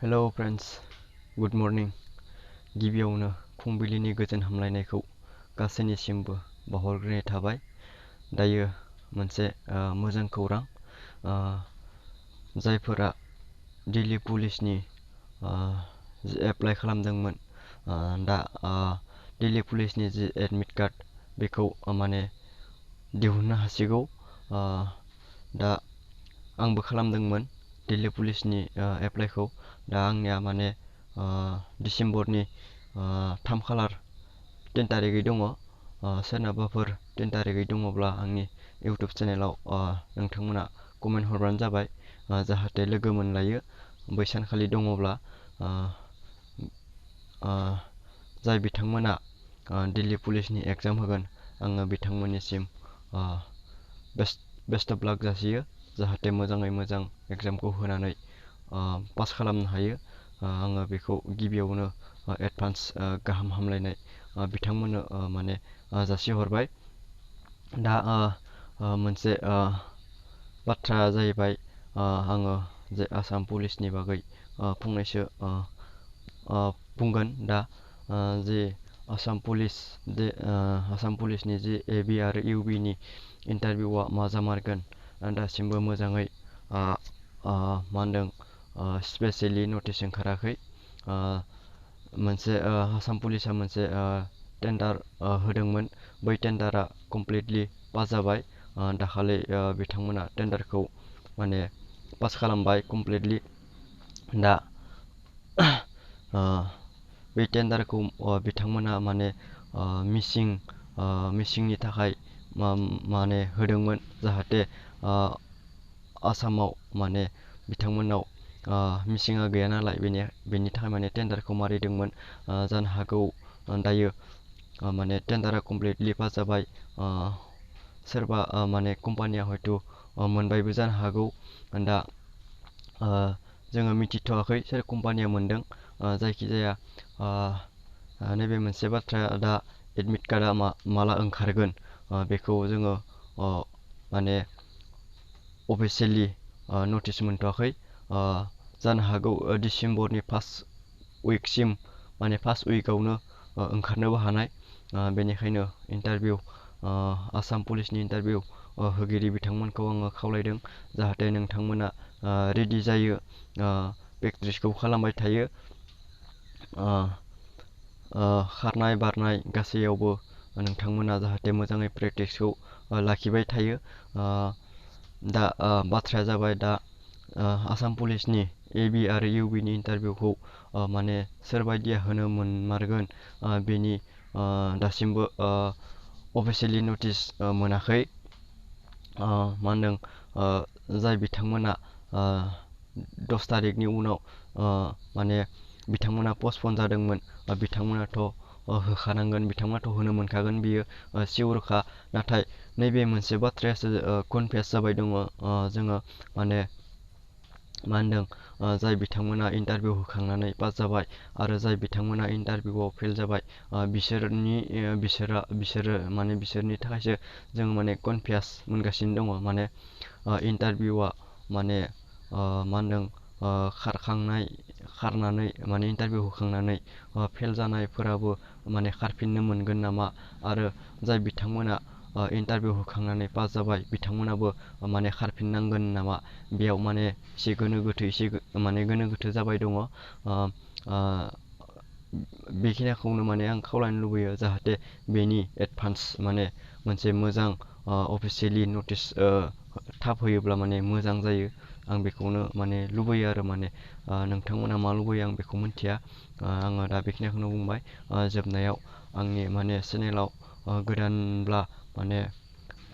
हेल' friends, good morning. गिबियावनो फुंबिलिनि गोजोन हामलायनायखौ गासैनिसिमबो बावहरग्रोनाय थाबाय। दायो मोनसे मोजां खौरां, जायफोरा दिल्ली पुलिसनि एप्लाइ खालामदोंमोन, दा दिल्ली पुलिसनि जि एडमिट कार्ड बेखौ माने दिहुननो हासिगौ। दा आंबो खालामदोंमोन दिल्ली पुलिसनि एप्लाइखौ। दा आंनिया माने डिसेम्बरनि 3 खालार 10 तारिखै दङ। सोरनाबाफोर 10 तारिखै दङब्ला आंनि इउटुब चेनेलाव नोंथांमोना कमेन्ट हरबानो जाबाय, जाहाथे लोगो मोनलायो बै सानखालि दङब्ला। जाय बिथांमोना दिल्ली पुलिसनि एग्जाम होगोन, आङो बिथांमोननिसिम बेस्ट अफ लाक जासियो, जाहाथे मोजाङै मोजां एग्जामखौ होनानै पास खालामनो हायो। आङो बेखौ गिबियावनो एडभान्स गाहाम हामलायनाय बिथांमोननो माने जासिहरबाय। दा मोनसे बाथ्राया जाहैबाय, आङो जे आसाम पुलिसनि बागै फंनैसो बुंगोन। दा जे आसाम पुलिसनि जे AB आरो UBनि इन्टारभिउआ मा जामारगोन, दासिमबो मोजाङै मा होनदों स्पेसियेलि नटिस ओंखाराखै। आसाम पुलिसा मोनसे टेन्डार होदोंमोन, बै टेन्डारा कमप्लिटलि पास जाबाय। दाखालि बिथांमोना टेन्डारखौ माने पास खालामबाय कमप्लिटलि। दा बे टेन्डारखौ बिथांमोना माने मिसिंनि थाखाय माने होदोंमोन, जाहाथे आसामाव माने बिथांमोननाव मिसिङा गैया नालाय, बेनि थाखाय माने टेन्डारखौ मारिदोंमोन। जानो हागौ दायो माने टेन्डारा कमप्लिटलि पास जाबाय। सोरबा माने कम्पानिया हयथ' मोनबायबो जानो हागौ। दा जोङो मिथिथ'वाखै सोर कम्पानिया मोनदों। जायखिजाया नैबे मोनसे बाथ्राया, दा एडमिट कार्डआ माला ओंखारगोन बेखौ जोङो माने अफिसियेलि नटिस मोनथ'वाखै। जानो हागौ डिसेम्बरनि फार्स्ट उइकसिम, माने फार्स्ट उइकआवनो ओंखारनोबो हानाय। बेनिखायनो आसाम पुलिसनि इन्टारभिउ होगिरि बिथांमोनखौ आङो खावलायदों, जाहाथे नोंथांमोना रेडि जायो, प्रेक्टिसखौ खालामबाय थायो। खारनाय बारनाय गासैयावबो नोंथांमोना जाहाथे मोजाङै प्रेक्टिसखौ लाखिबाय थायो। दा बाथ्राया जाबाय, दा आसाम पुलिसनि AB आरो UBनि इन्टारभिउखौ माने सोरबायदिया होनो मोनमारगोन, बेनि दासिमबो अफिसियेलि नटिस मोनाखै। मा होनदों जाय बिथांमोना 10 तारिखनि उनाव माने बिथांमोना पस्टपन जादोंमोन, बिथांमोनाथ' होखानांगोन, बिथांमोनाथ' होनो मोनखागोन, बियो सिउरखा। नाथाय नैबे मोनसे बाथ्रायासो कनफिउस जाबाय दङ। जोङो माने मा होनदों जाय बिथांमोना इन्टारभिउ होखांनानै पास जाबाय आरो जाय बिथांमोना इन्टारभिउआव फेल जाबाय, बिसोरो माने बिसोरनि थाखायसो जों माने कनफिउस मोनगासिनो दङ। माने इन्टारभिउआ माने मा होनदों खारनानै माने इन्टारभिउ होखांनानै फेल जानायफोराबो माने खारफिननो मोनगोन नामा, आरो जाय बिथांमोना इन्टारभिउ होखांनानै पास जाबाय बिथांमोनाबो माने खारफिननांगोन नामा, बेयाव माने एसे गोनो गोथो जाबाय दङ। बेखिनिखौनो माने आं खावलायनो लुबैयो, जाहाथे बेनि एडभान्स माने मोनसे मोजां अफिसियेलि नटिस थाब होयोब्ला माने मोजां जायो। आं बेखौनो माने लुबैयो आरो माने नोंथांमोना मा लुबैयो आं बेखौ मिथिया। आङो दा बेखिनिखौनो बुंबाय। जोबनायाव आंनि माने चेनेलाव गोदानब्ला माने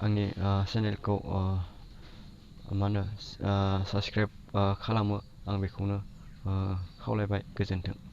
आंनि चेनेलखौ मा होनो साबस्क्राइब खालामो, आं बेखौनो खावलायबाय। गोजोन्थों।